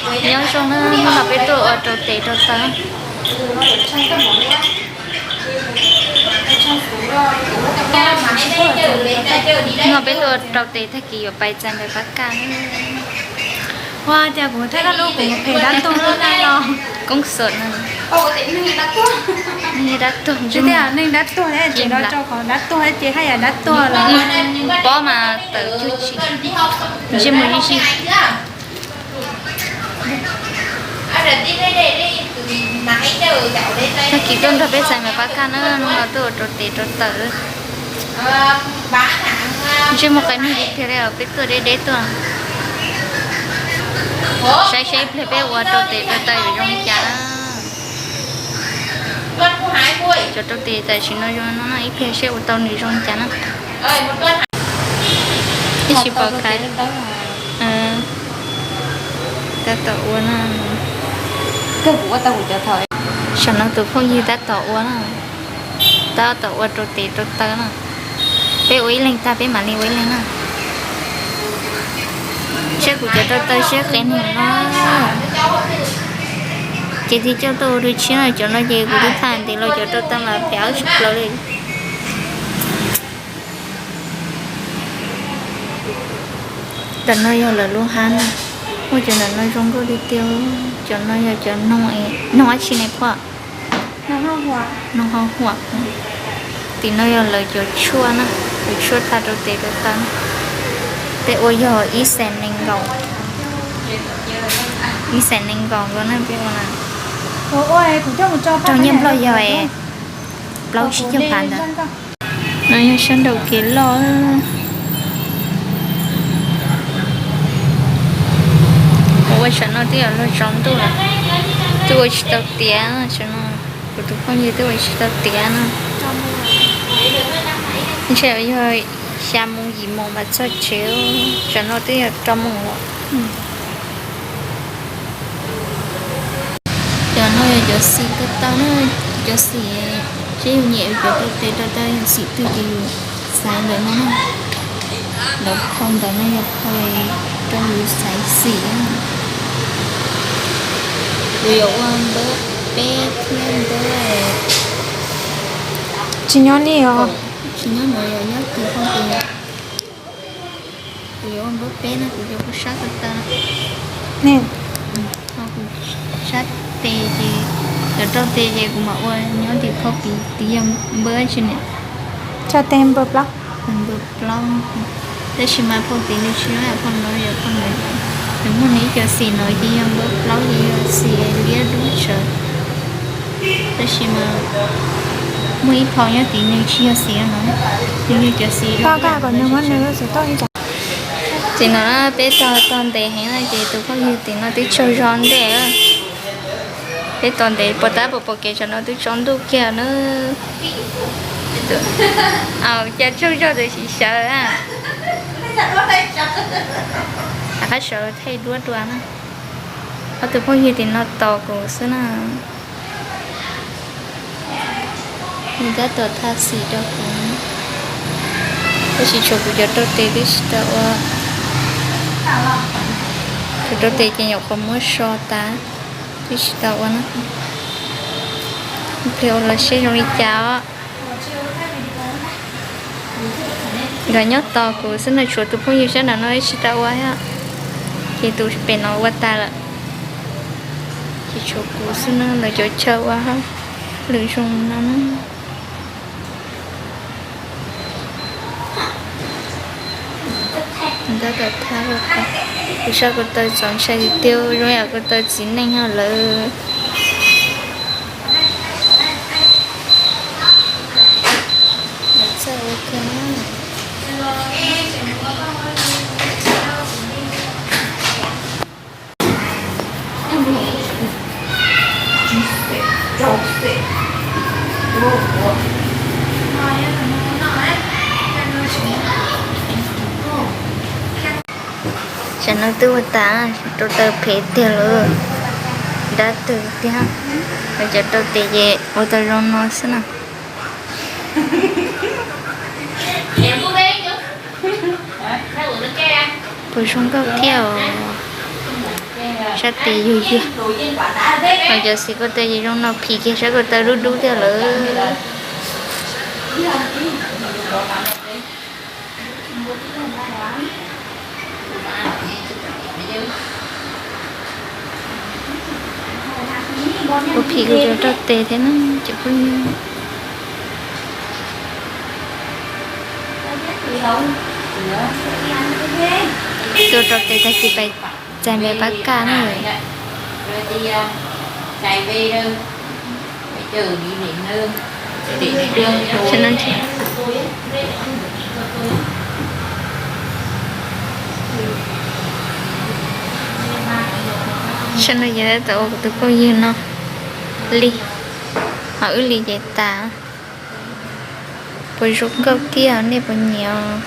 Nyob zoo na, hnub no peb tuaj ua rau tes rau taw. Hnub no peb tuaj ua rau tes tag kis yuav pais txais npais pab kaj. Ua cas kuv thaij lub kuv phem dab tuag lub na los. Koob xom na. Neeg dab tuag, neeg dab tuag thiab ces los rau qhov dab tuag ces haj yam dab tuag los. Pob mas tawm cuj tsis, ntsej muag zij zij. Tag kis tuaj nrog peb txais npais pab kaj na, hnub no tuaj ua rau tes rau taw. Ntsej muag qe nug tiag tiag li os, peb tuaj deb deb tuaj. Saib saib ib pliag peb ua rau tes rau taw yuav zoo li cas na. Cov rau tes tam sim no zoo no, ib pliag saib ua tau nws zoo li cas na. Ib tsis pom kaiv. Tab tom ua na. Tam no tus phooj ywg tab tom ua na. Tab tom ua rau tes rau taw na. Peb ua ib leeg tag peb mam li ua ib leeg na. Saib kuv cov rau taw siab qev nug no. Ces tig coj tuaj ua rau tshiab na, cov no ces kuv twb thaij ntev los cov rau taw mas phem ob tsis plaws li. Ntawm no yog lawv lub hab na. Muaj cov ntawm no zoo nkauj tiag tiag. Cov no yog cov noog, noog dab tsi ne phauj? Noog hau huam. Tim no yog lawv cov tshuaj na, cov tshuaj tha rau tes rau taw. Peb ua yog ib xees nees nkaum, ib xees nees nkaum nkaus na peb ua na. Raug nyiaj nplog yog plaub tsib caug phav ntawd. No yog sab nraum kev loj. Kuv ua tsam no twb yuav luag tsaus ntuj lawm, twb ua tsis tau tiav tsam no. Kuv tus phooj ywg twb ua tsis tau tiav no. Ntshe yog xya moos yim moos mas txog tsev, tsam no twb yog rau moos lawm. Cov no yog cov xim ko taw na, cov xim, seb yus nyiam yus cov rau tes rau taw yog xim twg ces yus xaiv ntawm no na. Lawv phau ntawd no yog phau rau yus xaiv xim. Kuv yuav ua npawb peb thiab npawb, tsis nyob li os, tsis nyob no, yog nyob kis phau tes. Kuv yuav ua npawb peb no, kuv yuav ua sab ko taw. Kuv sab tes ces, cov rau tes ces kuv mam ua nyob tim phau tis tiv yog npawb tsi ne. Sab tes npawb plaub. Npawb plaub. Tab sis mas phau tis nws tsis nyob, phau no yog phau no, nws muaj nws ib co xim no ces yog npawb plaub ces yog xim liab dub tsawv. Tab sis mas muaj ib phau nyob tid nws tsis yog xim no, nws yog cov xim zoo. Tim no peb tos tos ntev heev na ces tus phooj ywg tim no twb tsaug zog ntej. Peb tos ntev puas tab puas pom kev tsam no twb tsaus ntuj kiag na. Cas tsaug zog tab sis sawv na. Rov qab sawv thaij duab dua na. Ob tug phooj ywg tim no tos kuv xwb na. Nws tab tom tha xim rau kuv, tab sis tshuav kuv cov rau tes twb tsis tau ua. Cov rau tes ces nyuam qhuav muab so tas, twb tsis tau ua na. Ib pliag ua los seb zoo li cas os. Nkawd nyob tos kuv xwb no, tshuav tus phooj ywg sab nraum no ib tsis tau ua thiab, ces tus pem no ua tas lawm. Ces tshuav kuv xwb no, lawv cov chaw ua lwm zoo no na. Tab tom thab, kuv sab ko taw txaus ntshai tiag tiag, zoo yam ko taw txiv neej lawm. Lawv txawj ua kawg na. Tsam no twb ua tas, rau taw phem tiag lawm, dab twg tiag. Lawv cov rau tes ces ua tau zoo no xwb na. Puas zoo nkauj thiab os. Sab tes yug yug. Ho cov xiv ko taw zoo no phim kiag sab ko taw dub dub thiab lawm. Kuv phim kuv cov roj tes thiab na cov phooj ywg. Tua rau tes tag kis pais txais npe pab kaj na. Saib no ces tab tom ua kuv tus phooj ywg no li, ho wb li ces tas. Puas zoo nkauj tiag, nej puas nyiam?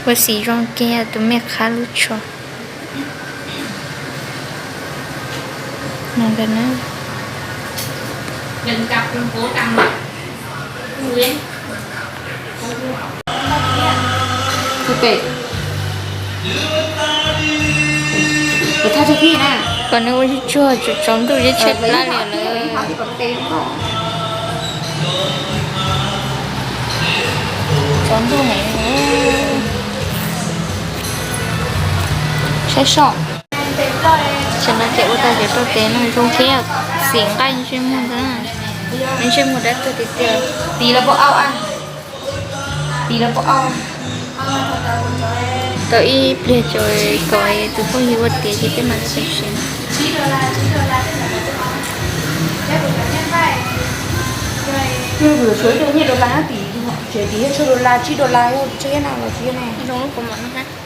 Ua xim zoo kiag tus me qhab lub tsho no ntag na. Kom nws ua tsuag tsuag tsaus ntuj yeej tshaib plab li lawm. Tsaus ntuj heev. Saib soj. Tam no ces ua tau cov roj tes no zoo thiab, xim nqaij ntsej muag ntag. Ntsej muag dab tuag tiag tiag. Tiv los puas au a? Tiv los puas au? Tau ib pliag tso kom tus phooj ywg ua tiav ces peb mam li pais sev. Nyiaj dollar, nyiaj dollar, tsib dollar, tsib dollar, tsib dollar. Zoo lub kaus mom no.